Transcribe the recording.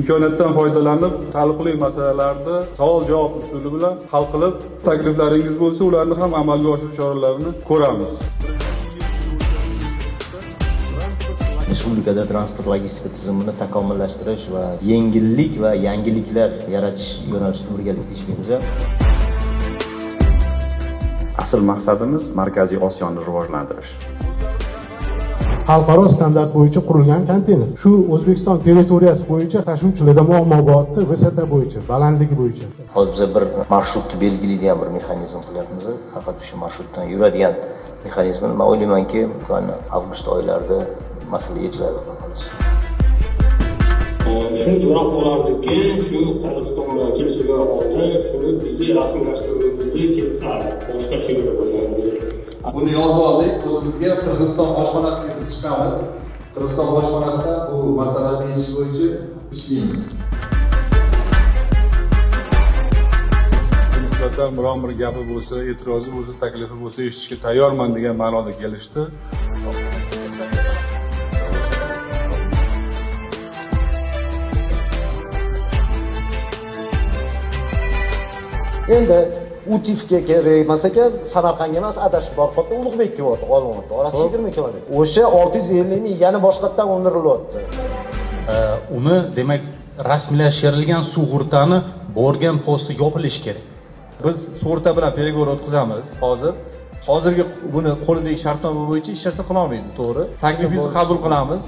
Imkoniyatdan foydalanib, taalluqli masalalarni savol-javob usuli bilan hal qilib, takliflaringiz bo'lsa, ularni ham amalga oshirish choralarini ko'ramiz. Respublikada transport logistika tizimini takomillashtirish va yengillik va yangiliklar yaratish yo'nalishida birgalikda ishlaymiz. Asl maqsadimiz Markaziy Osiyoni rivojlantirish. Xalqaro standart bo'yicha qurilgan konteyner. Shu O'zbekiston territoriyasi bo'yicha tashuvchilarda muammo bo'lyapti, высота bo'yicha, balandligi bo'yicha. Hozir biz bir marshrutni belgilaydigan bir mexanizm qilyapmiz. Faqat o'sha marshrutdan yuradigan mexanizmni men o'ylaymanki, avgust oylarida masala yechiladi. Shuni so'rab qolardikki, shu Qirg'iziston bilan kelishilgan holda shuni bizni rasmiylashtiruvimizni ketsa, boshqa chegara bo'lgan. Buni yozib oldik, o'zimizga Qirg'iziston bojxonasiga biz chiqamiz. Qirg'iziston bojxonasida bu masalani yechish bo'yicha ishlaymiz. Nisbatan biron bir gapi bo'lsa, e'tirozi bo'lsa, taklifi bo'lsa eshitishga tayyorman degan ma'noda kelishdi. Endi UTIFga kerak emas ekan, Samarqandga emas, adashib borib qoldi, Ulug'bekka bordi, Olmaliqda. Orasi 20 kilometr. O'sha 650 ming yana boshqatdan undirilyapti. Uni demak rasmiylashtirilgan sug'urtani borgan posti yopilishi kerak. Biz sug'urta bilan переговор o'tkazamiz hozir. Hozirgi buni qo'lidagi shartnoma bo'yicha hech narsa qila olmaydi, to'g'ri? Taklifingizni qabul qilamiz.